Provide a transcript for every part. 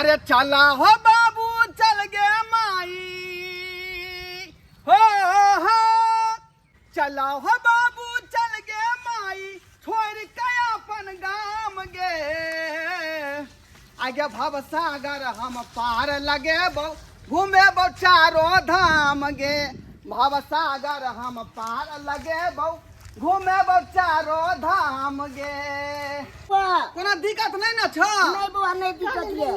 अरे चला हो बाबू चल गे माई हो हो चला हो बाबू चल गे माई छोड़ के अपन गाम गे आगे भव सागर हम पार लगे बो घूमे बो चारो धाम गे भव सागर हम पार लगे बो घूमे बो चारो धाम गे। कोनो दिक्कत नहीं ना छ? नहीं बौआ, नहीं दिक्कत ये।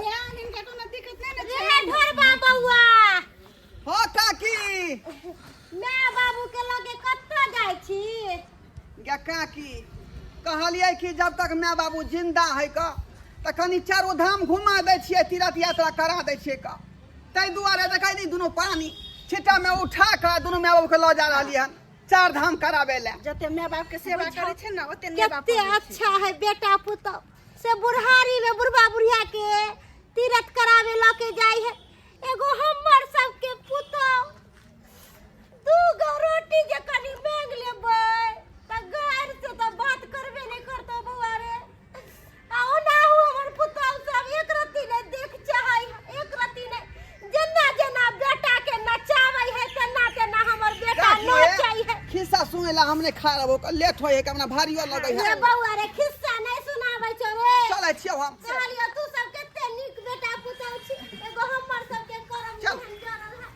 कोनो दिक्कत नहीं ना छै। ढोरबा बौआ। हो काकी। माय बाबू के लगे कतऽ जाइ छी? गे काकी, कहलियै कि जब तक माय बाबू जिंदा है क त कनि चारो धाम घुमा दै छियै, तीर्थ यात्रा करा दै छियै क, ताहि दुआरे देखै नहि दुनू पानी छिट्टा में उठा कऽ दुनू माय बाबू के लऽ जा रहलियै हन चार धाम कराबे ले। जते माय बाप के सेवा करै छै ने ओते माय बाप कते अच्छा है बेटा पुतौ से बुढ़ारी में बुढ़बा बुढ़िया के तीर्थ कराबे लऽ के जाइ है। एगो हमर सबके पुतौ दू गो रोटी जे कनि मांग लेबै तऽ गारि से तऽ बात करबे नहि करतौ बौआ रे। आ ओनाहु हमर पुतौ सब एक रत्ती नहि देख चाहै है, एक रत्ती नहि। जेना जेना बेटा के नचाबै है तेना तेना हमर बेटा नचै है। खिस्सा सुनै ला हम नहि खा रहबो, लेट होय है कि हमरा भारियो लगै है। रे बौआ रे, खिस्सा नहि सुनाबै छौ रे। चलै छियौ हम। कहलियौ तू सब कते नीक बेटा पुतौ छी, एगो हमर सबके करम चल। निहन जरल है।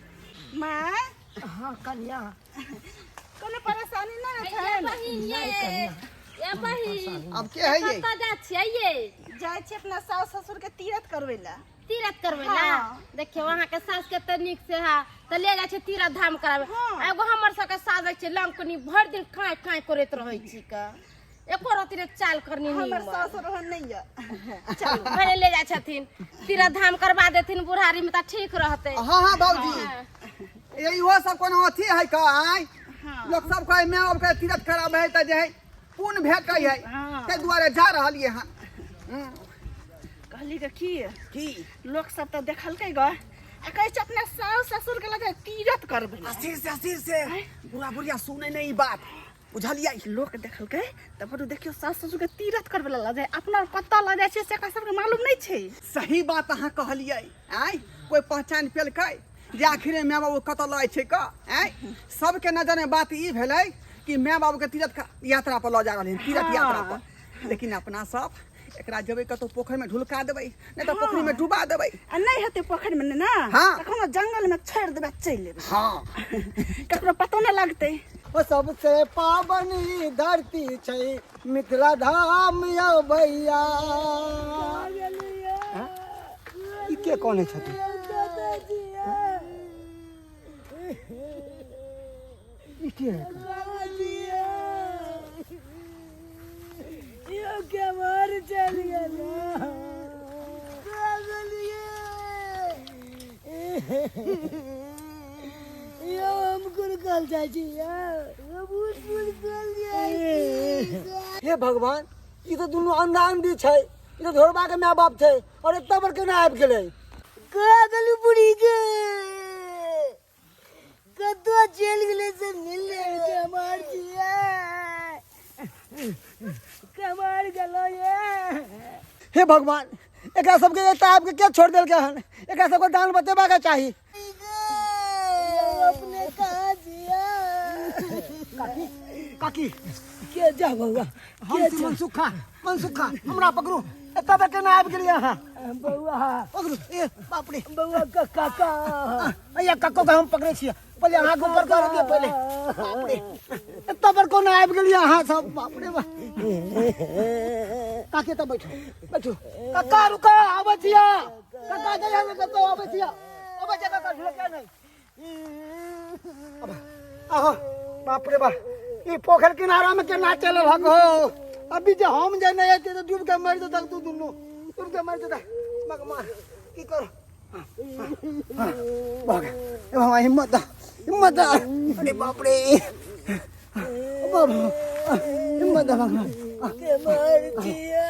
माय। हाँ कन्या। कोनो परेशानी नहि ने ये छै? बहिन ये, ये बहिन। अब के है ये? कतऽ जाइ छियै ये? जाइ छियै अपना सास ससुर के तीर्थ करबै लए। तीर्थ करबै ला? हाँ। देखियौ अहाँ के सास कते नीक से है तऽ ले जाइ छै तीर्थ धाम कराबै। हाँ। एगो हमर सबके सास जाइ छै लंकनी भरि दिन खाय खाय करैत रहै छी के, एको रत्ती ने चाल करनी हमर नीमन। सास ओहन नहि यऽ। चलू भने ले जाइ छथिन तीर्थ धाम करबा देथिन बुढ़ारी में तऽ ठीक रहतै। हाँ हाँ बाबूजी। हाँ। ये इहो सब कोनो अथी है का आय? हाँ। लोक सब कहै माय बाप के तीर्थ कराबै है तऽ जे है पुण्य भेटै है, हाँ। ताहि दुआरे जा रहलियै हन। कहली के की? की? लोक सब तऽ देखलकै ग आ कहै छै अपना सास ससुर के लगे तीर्थ करबै। असीर से, असीर से बुढ़ा बुढ़िया सुनै नहि ई बात, बुझलियै? लोक देखलकै तऽ बडू देखियौ सास ससुर के तीर्थ करबै लए लऽ जाइ, अपना कतऽ लऽ जाइ छै से एकरा सबके मालूम नहि छै। सही बात अहाँ कहलियै। आँय कोइ पहचान पेलकै जे आखिरे माय बाबू कतऽ लऽ जाइ छै क? आँय सबके नजरमे बात ई भेलै कि माय बाबूके तीर्थ यात्रा पर लऽ जा रहलै हन, तीर्थ यात्रा पर। लेकिन अपना सब एकरा जेबै कतौ पोखरिमे ढुलका देबै, नहि तऽ पोखरिमे डुबा देबै। आ नहि हेतै पोखरिमे ने, हाँ। तखन जंगलमे छोड़ि देबै, चलि एबै। हाँ। ककरो पतो नहि लगतै। ओ सबसे पावन ई धरती छै मिथिला धाम यौ भैया। ई के कोने छथिन? ई के है? यो के मार चल गेल। यो हम कुरकल जाइ छी, हम कुरकल जाइ छी। हे भगवान, ई तऽ दुनू अंधा अंधी छै, ई तऽ ढोरबा के माय बाप छै और एतऽ पर केना आबि गेलै? कहाँ गेलू बुढ़ी के? कतऽ चलि गेलै से मिलले कमार छियै, कमार गेलो ये। हे भगवान, एकरा सबके एतऽ आबि के के छोड़ि देलकै हन? एकरा सबके दान बतेबाक चाही। अपने कहाँ छियै? काकी, काकी। के जा बौआ? हम छी मनसुखा, मनसुखा, हमरा पकड़ू। एतऽ तक केना आबि गेलियै अहाँ? बौआ। पकड़ू, ए बाप रे। बौआ का काका। अइया कक्को के हम पकड़ै छियै। पहिले अहाँके ऊपर कर दिअ पहिले। बाप रे, एतऽ पर कोना आबि गेलियै अहाँ सब? बाप रे बाप। काकी एतऽ बैठू, बैठू। कक्का रुका, आबै छियै। कक्का जइया ने कतौ, आबै छियै। आबै छियै कक्का, झुलकिया नहि। आहो, बाप रे बाप, ई पोखरि किनारा में केना चलल हक हो? अभी जे हम जे नहि अयतै तऽ डूबि के मरि जेतक तू दुनू, डूबि के मरि जेतक। भगवान की करू? भऽ गेल। ए भगवान, हिम्मत दऽ, हिम्मत दऽ। अरे बाप रे बाप, हिम्मत दऽ भगवान। के मार दिया।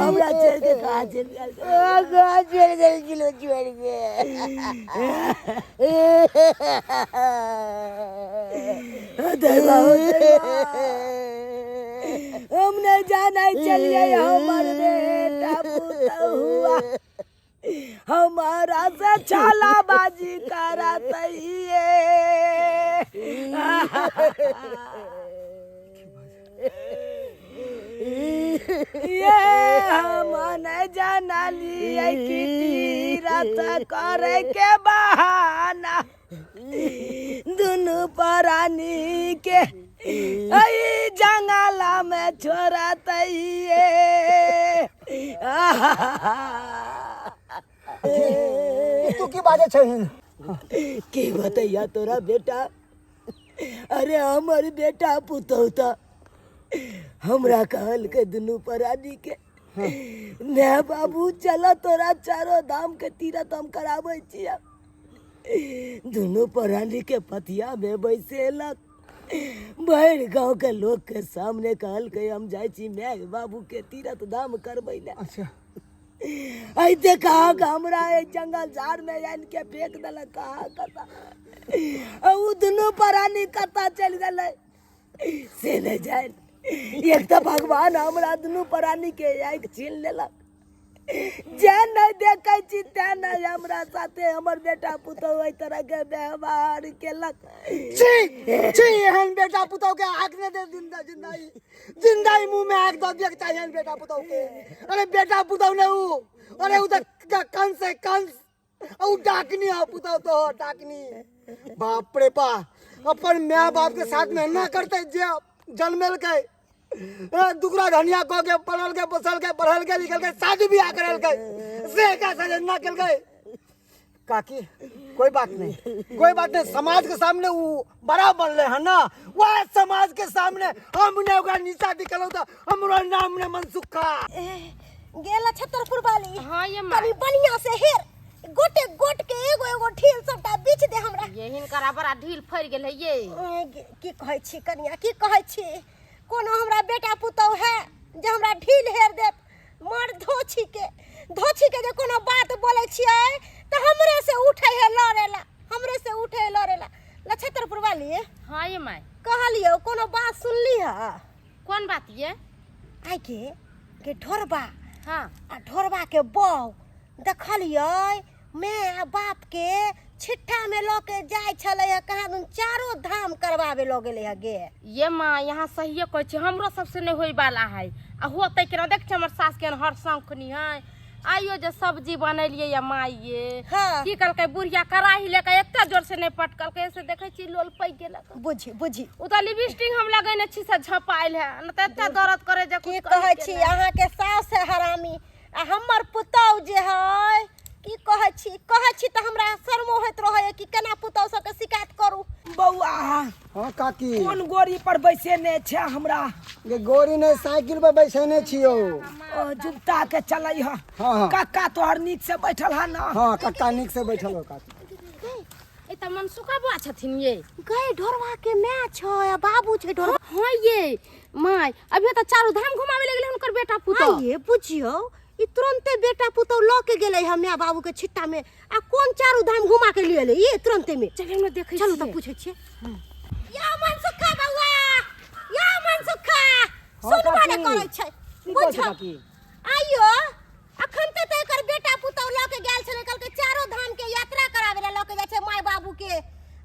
हमरा छोड़ के कहाँ चलि गेल ओ कहाँ चलि गेल किलो छोड़ि के दैवा हो दैवा हम नहीं जानै चलिए हमर बेटा पुतहुआ हमारा से छालाबाजी करत ये। ये हम नहीं जानलिए कि तीरथ करे के बहाना दुनू प्राणी के एहि जंगला में छोड़त ये। तू की बाजे छहिन? की बतैया तोरा बेटा, अरे हमर बेटा पुतहु त हमरा कहलकै दुनू प्राणी के, माय बाबू चल तोरा चारो धाम के तीरथ हम कराबै छियै। दुनू प्राणी के पथिया में बैसेलक, भरि गाँव के लोग के सामने कहलकै हम जाइ छी माय बाबू के तीरथ धाम करबै लए। अच्छा। ऐते कहाँ के हमरा एहि जंगल झाड़ में आनि के फेंक देलक, कहाँ कतऽ ओ दुनू प्राणी कतऽ चलि गेलै से नहि जानि। एक तऽ भगवान हमरा दुनू प्राणी के आँखि छीन लेलक, जे नहि देखै छी तें नहि हमरा साथे हमर बेटा पुतहु एहि तरह के व्यवहार केलक। छी छी, एहन बेटा पुतहु के आँख नहि दे, जिंदा जिंदाई जिंदाई मुंह में आँख दऽ दियक चाही एहन बेटा पुतहु के। अरे बेटा पुतहु ने उ, अरे उ तऽ कंस है कंस, उ डाकनी है पुतहु तो डाकनी। बाप रे बा, अपन my बाप के साथ में ना करते जे जन्मेलकै, दुगरा धनिया कऽ के पढ़ल के पोसल के पढ़ल के लिखल के शादी बियाह करल के से का सजे ना केलकै। काकी कोई बात नहीं, कोई बात नहीं, समाज के सामने वो बड़ा बनले है ना, वह समाज के सामने हमने ओकरा नीचा दिखलो त हमरो नाम ने मनसुखा। गेल छतरपुर वाली। हाँ ये माँ। कनी बढ़िया से हेर गोटे गोट के एगो एगो ढील सबटा बीछ दे हमरा। ये हिनकर बड़ा ढील फड़ि गेल है ये। की कहै छी कनिया, की कहै छी, कोनो हमरा बेटा पुतहु है जे हमरा ढील हेर देत? मर धोछी के, धोछी के जे कोनो बात बोलै छियै तऽ हमरे से उठै है लड़ेला, हमरे से उठै है लड़ेला। लछतरपुर वाली। हाँ ये माय। कहलियौ कोनो बात सुनली है? कोन बात ये? आइ के ढोरबा। हाँ। आ ढोरबा के बहू देखलियै मैं आ बाप के छिट्टा में लऽ के जाइ छलै है, कहाँ दुन चारो धाम करवावे लऽ गेलै है गे। ये माँ यहाँ सहिए कहै छी, हमरो सबसे नहीं होय वाला है। आ होतै केना, देख छी हमर सास के हर शौखनी है। आइयो जे सब्जी बनेलियै या माँ ये। हाँ। की कहलकै बुढ़िया कड़ाही लेके एते जोर से नहीं पटकलकै, से देखै छी लोल पैक गेलक। बुझी बुझी। ओ तऽ लिपस्टिक हम लगेने छी से झपायल है, न तऽ एते दर्द करे जे की कुछ कहै कहै के छी नहि। अहाँ के सास है हरामी आ हमर पुतहु जे है, की कहै छी, कहै छी तऽ हमरा शर्मो होइत रहैए कि केना पुतहु सबके शिकायत करू। बौआ। हाँ काकी। कोन गोरी पर बैसेने छै हमरा? गे गोरी ने साइकिल पर बैसेने छियौ। ओ जुगता के चलै ह। हाँ, हाँ। कक्का तोहर नीक से बैठल है ना? हाँ कक्का नीक से बैठल हो काकी। ए तऽ मनसुखा बुआ छथिन ये। गई ढोरवा के my छै आ बाबू छै ढोरवा। हाँ ये my, अभी तऽ चारू धाम घुमावे लगले हुनकर बेटा पुतहु। हाँ ये बुझियौ ई तुरंते बेटा पुतहु लऽ के गेलै हम my बाबू के छिट्टा में, आ कोन चारू धाम घुमा के लिए एलै ये तुरंते में। चल हमरा देखै चलू छियै। तऽ पूछै छियै। या मनसुखा बौआ, या मनसुखा, हाँ, सुनबा ने काकी। करै छै। की कहै छै बुझ। काकी? आइयो अखन ते तऽ एकर बेटा पुतहु लऽ के गेल छलै, कहलकै चारो धाम के यात्रा करावे ला लऽ के जाइ छै my बाबू के,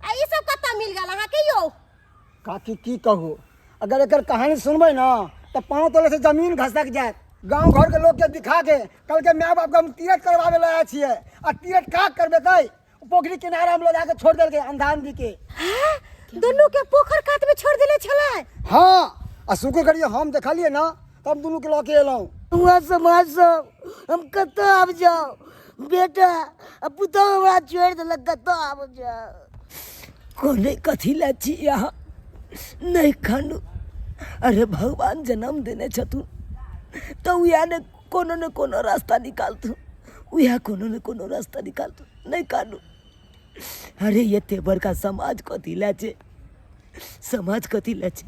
आ ई सब कतऽ मिल गेल अहाँके यौ? काकी की कहू, अगर एकर कहानी सुनबै ना तऽ पाँव तले से जमीन घसक जायत। गांव घर के लोग के दिखा के कल के my बाप के हम तीरथ करवावे ला आयल छियै, आ तीरथ का करबेतै? पोखरी किनारा में लऽ जाके छोड़ देलकै अंधा अंधी के। हाँ, दुनू के पोखर कात में छोड़ देले छलै। हाँ, आ शुक्र करिए हम देखलिए ना तब दुनू के लऽ के एलहुँ। हुआ समाज सब हम कतऽ आब जाउ, बेटा आ पुतहु हमरा छोड़ि देलक, कतऽ आब जाउ? कोने कथी लए छी अहाँ नहि खानू? अरे भगवान जन्म देने छथुन तऽ उएह ने कोनो ने कोनो रास्ता निकालथुन, उएह कोनो ने कोनो रास्ता निकालथुन। नहि कानू। अरे एते बड़का समाज कथी लए छै, समाज कथी लए छै?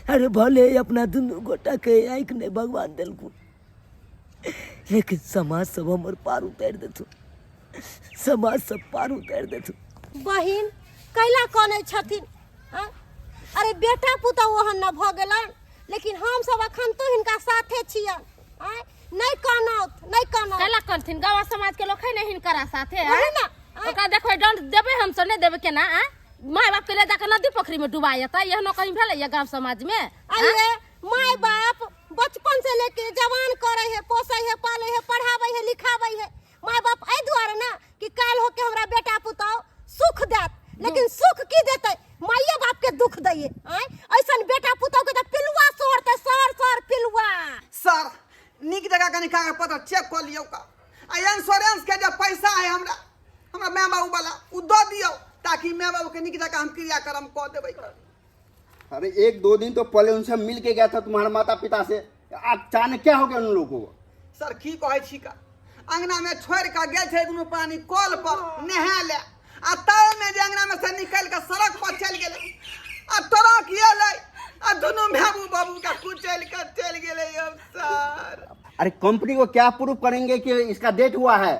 अरे भले अपना दुनू गोटाके आँखि नहि भगवान देलखुन, लेकिन समाज सब हमर पार उतारि देथु, समाज सब पार उतारि देथु। बहिन कैला कनै छथिन? आँय? अरे बेटा पुतहु ओहन न भऽ गेलन, लेकिन हम सब अखन तो हिनका साथे छियन। आँय, नहि कानौत, नहि कानौत। कैला कनथिन? गाँव समाज के लोक है ने हिनकरा साथे? आँय? वही ना, आँय? ओकरा देखबै, दंड देबै हमसब, नहि देबै केना? आँय, माय बाप के ले जाके नदी पोखरी में डुबा एतै, एहनो कहीं भेलै या गाँव समाज में? अरे माय बाप बचपन से लेके जवान करे है, पोसे है, पाले है, पढ़ावे है, लिखावे है। माय बाप एहि दुआरे ना कि काल्हि होके हमरा बेटा पुतहु सुख देत, लेकिन सुख की देतै? माइये बाप के दुख दैये। आँय, ऐसन बेटा पुतहु के तऽ पिलुआ सोहरतै, शहर शहर पिलुआ। सर, नीक जगह कनि कागज पत्र चेक कऽ लियौ का, आ इंश्योरेंस के जे पैसा है हमरा हमरा माय बाबू वाला ओ दऽ दियौ, ताकि माय बाबू के नीक जगह हम क्रियाक्रम कऽ देबै। अरे एक दो दिन तो पहले उनसे मिल के गया था तुम्हारे माता पिता से, अचानक क्या हो गया उन लोगों को? सर की कहै छी का, अंगना में छोड़ के गेल छै दुनू प्राणी कल पर नहाय ले, आ तब में जे अंगना में से निकल के सड़क पर चलि गेलै, आ ट्रक एलै आ दुनू बाबू बाबू के कुचलि के चलि गेलै। अब सर अरे कंपनी को क्या प्रूफ करेंगे कि इसका डेथ हुआ है?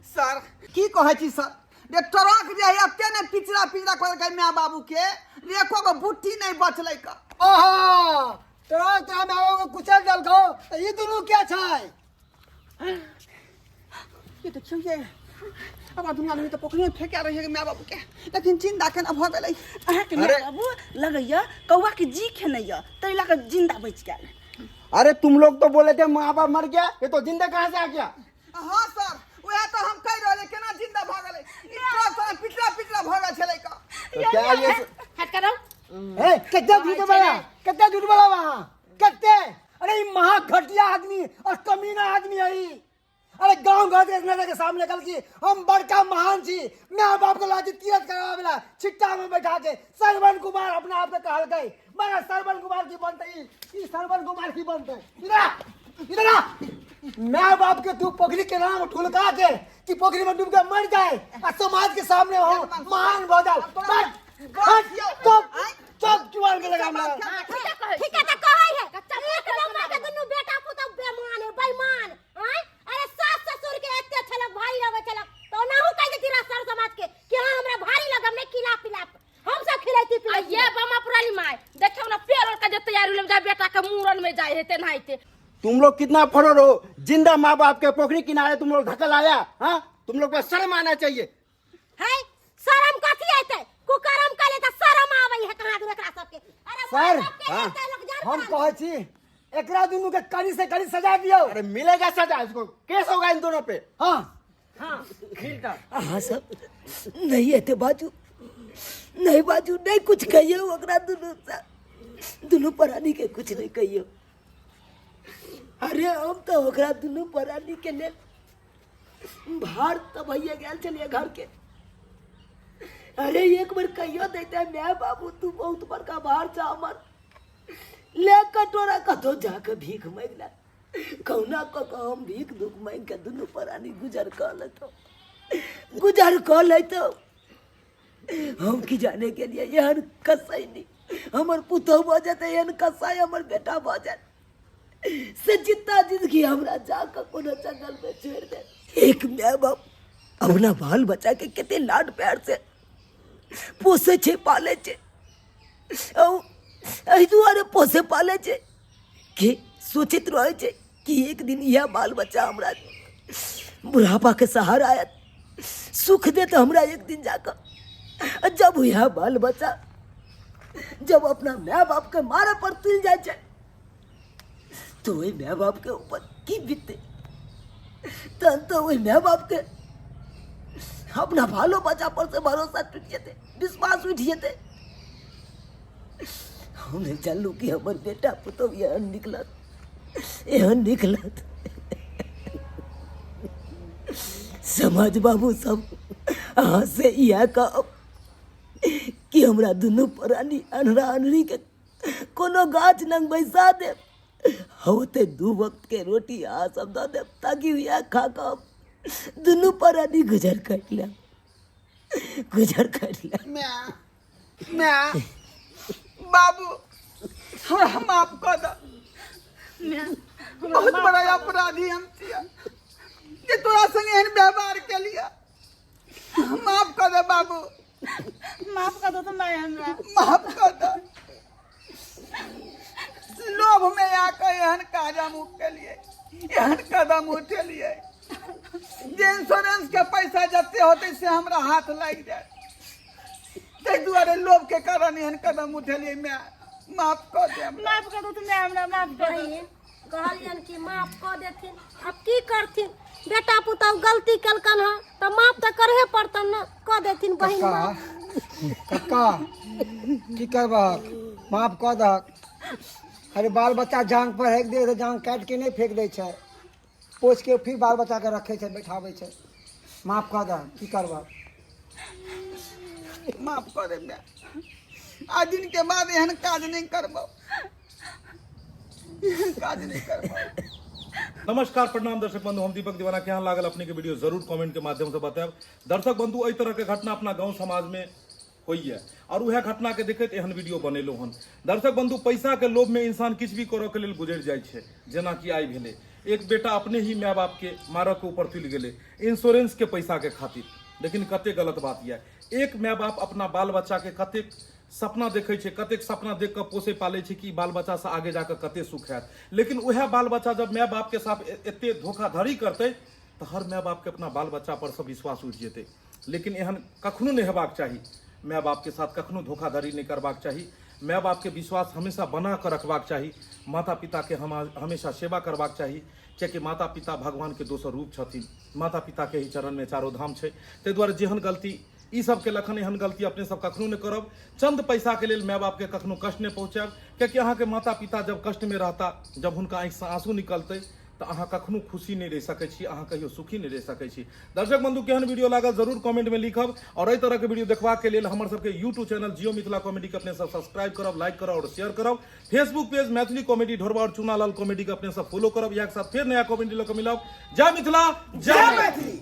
सर की कहै छी सर, रे ट्रक जे है एते ने पिछड़ा पिछड़ा करलकै माय बाबू के, रे एको गो बुट्टी नहि बचलै का। ओहो, ट्रक तोरा माय बाबू के कुचल देलकौ तऽ ई दुनू के छै? ये देखियौ, ये अब आदमी आदमी तऽ पोखरि में फेंका रही है माय बाबू के, लेकिन जिंदा केना भऽ गेलै? अहाँके माय बाबू लगैया कौआ के जी खेनैया, ताहि लऽ कऽ जिंदा बचि गेल। अरे तुम लोग तो बोले थे माँ बाप मर गया, ये तो जिंदा कहाँ से आ गया? हाँ सर, वएह तऽ हम कहि रहल केना जिंदा भऽ गेलै, ई ट्रक तऽ पिछला पिछला भऽ गेल छलै का। तो क्या ये हट करो। ए कते झूठ बोला, कते झूठ बोला वहाँ कते? अरे ई महा घटिया आदमी और कमीना आदमी है ई। अरे गांव घर के नजर के सामने कल की हम बड़का महान छी, माय बाप के लाजी तीरथ करावे ला छिट्टा में बैठा के सरवन कुमार अपना आप के कहलकै, मगर सरवन कुमार की बनते ई, ई सरवन कुमार की बनते। इधर आ, इधर आ। माय बाप के तू पोखरी के नाम ठुलका के कि पोखरी में डूब के मर जाए और समाज के सामने हो महान भऽ जाए। बस, चुप, चुप, चुआन के लगा हमरा। ठीक है तऽ कहै है एक नंबर के दुनू बेटा पुतहु बेमान है, बेईमान। आँय, अरे सास ससुर के एते छलक, भारी लगै छलक तऽ ओनाहु कहि देती रह सर समाज के कि हाँ हमरा भारी लगम नहीं खिला पिला, हम सब खिलाती आ पिलाती। ये बमा पुरानी माय देखियौ ना पेड़ के जे तैयारी ले जाय बेटा के मूड़न में जाय हेते नहाइते। तुम लोग कितना फरोर हो, जिंदा माँ बाप के पोखरी किनारे तुम लोग धक्का लाया। हाँ, तुम लोग को शर्म आना चाहिए। है शर्म कथी आते? कुकर्म करे त शर्म आबै है कहाँ दूर एकरा सबके। अरे सर, माय बाप के हाँ, एते लोग जान हम परान। कहै छी एकरा दुनू के कड़ी से कड़ी सजा दियौ। अरे मिलेगा सजा, इसको केस होगा इन दोनों पे। हाँ। अहाँ सब नहीं एते बाजू, नहीं बाजू, नहीं कुछ कहियो ओकरा दुनू से, दुनू प्राणी के कुछ नहीं कहियो। अरे हम तो ओकरा दुनू प्राणी के लेल भार तऽ भैया गेल छलियै घर के। अरे एक बेर कहियो देते माय बाबू तू बहुत बड़का भार छ हमर, ले कटोरा कतौ जाके भीख मांगि ले, कहुना कऽ कऽ हम भीख दुख मांगि के दुनू प्राणी गुजर कऽ लेतौ, गुजर कऽ लेतौ। हम की जाने के लिए एहन कसाई नहीं हमर पुतहु भऽ जेतै, एहन कसाई हमर बेटा भऽ जायत से जितना जिंदगी हमरा जाके कोनो जंगल में छोड़ दे। एक माय बाप अपना बाल बच्चा के कते लाड प्यार से पोसे छे पाले छे, औ एहि दुआरे पोसे पाले छे कि सोचैत रहे छे कि एक दिन यह बाल बच्चा हमरा बुढ़ापा के सहारा आयत, सुख देत हमरा एक दिन जाकर। जब यह बाल बच्चा जब अपना माय बाप के मारे पर तुल जाए छे तो वही माय बाप के ऊपर की बीते, तहन तो वही माय बाप के अपना बालो बच्चा पर से भरोसा टूट जेते, विश्वास उठि जेते। हम नहि जानलहुँ कि हमर बेटा पुतहु एहन निकलत, एहन निकलत। समाज बाबू सब अहाँ से इएह कहब कि हमरा दुनू प्राणी अन्हरा अन्हरी के कोनो गाछ लग बैसा देब, होते दू वक्त के रोटी अहाँ सब दऽ देब ताकि इएह खा कऽ दुनू प्राणी गुजर कर लेब, गुजर कर लेब। माय, माय, बाबू, हमरा माफ कऽ दऽ। माय, बहुत बड़ा अपराधी हम छियै जे तोरा संगे एहन व्यवहार केलियै। माफ कर दे बाबू। माफ कर दो तो मैं हमरा माफ कर दे। लोभ में आके एहन काज हम केलिए, एहन कदम उठेलिए जे इंश्योरेंस के पैसा जते होते से हमरा हाथ लागि जाए, ताहि दुआरे लोभ के कारण एहन कदम उठेलिए। मैं माफ कर दे हमरा। माफ कर दो तो मैं हमरा माफ कर दो। बहिन कहलियन कि माफ कऽ देथिन, आब की करथिन, बेटा पुतहु गलती केलकन हँ तऽ माफ तऽ करहे पड़तन ने, कऽ देथिन बहिन कक्का माफ। कक्का की करबहक, माफ कऽ दहक। अरे बाल बच्चा जांग पर हेक दे तऽ जांग काटि के नहि फेंक दै छै, पोछि के फिर बाल बच्चा के रखै छै, बैठाबै छै। माफ कऽ दहक, की करबहक। माफ कर दे मैं, आज दिन के बाद एहन काज नहीं करबो, एहन काज नहीं करबो। नमस्कार प्रणाम दर्शक बंधु, हम दीपक दीवाना। केहन लागल अपने के वीडियो जरूर कमेंट के माध्यम से बतायब। दर्शक बंधु, एहि तरह के घटना अपना गांव समाज में होइए और वएह घटना के देखैत एहन वीडियो बनेलहुँ हन। दर्शक बंधु, पैसा के लोभ में इंसान किछु भी करऽ के लेल गुजरि जाइ छै, जेना कि आइ भेलै। एक बेटा अपने ही माय बाप के मारऽ के ऊपर तुलि गेलै इंश्योरेंस के पैसा के खातिर। लेकिन कते गलत बात यऽ, एक माय बाप अपना बाल बच्चा के कतेक सपना देखै छै, कतेक सपना देख कऽ पोसै पालै छै कि ई बाल बच्चासँ आगे जाकऽ कते सुख हैत, लेकिन उएह बाल बच्चा जब माय बापके साथ एते धोखाधड़ी करतै तऽ हर माय बापके अपना बाल बच्चा पर सँ विश्वास उठि जेतै। लेकिन एहन कखनो नहि हेबाक चाही, माय बापके साथ कखनो धोखाधड़ी नहि करबाक चाही, माय बापके विश्वास हमेशा बना कऽ रखबाक चाही, माता पिताके हम हमेशा सेवा करबाक चाही, कियाकि माता पिता भगवानके दोसर रूप छथिन, माता पिताके ही चरणमे चारो धाम छै। ताहि दुआरे जेहन गलती ई सब केलक हन, एहन गलती अपने सब कखनो नहि करब। चंद पैसाके लेल माय बापके कखनो कष्ट नहि पहुँचायब, कियाकि अहाँके माता पिता जब कष्टमे रहता, जब हुनका आँखिसँ आंसू निकलतै तऽ अहाँ कखनो खुशी नहि रहि सकै छी, अहाँ कहियो सुखी नहि रहि सकै छी। दर्शक बंधु, केहन वीडियो लागल जरूर कमेंटमे लिखब और एहि तरहके वीडियो देखबाक लेल हमर सबके YouTube channel Jio Mithila comedy के अपने सब सब्सक्राइब करब, लाइक करब और शेयर करब। फेसबुक पेज मैथिली कॉमेडी ढोरबा और चुनालाल कॉमेडी के अपने सब फॉलो करब। इएह के साथ फेर नया कॉमेडी लऽ कऽ मिलब। जय मिथिला, जय मैथिली।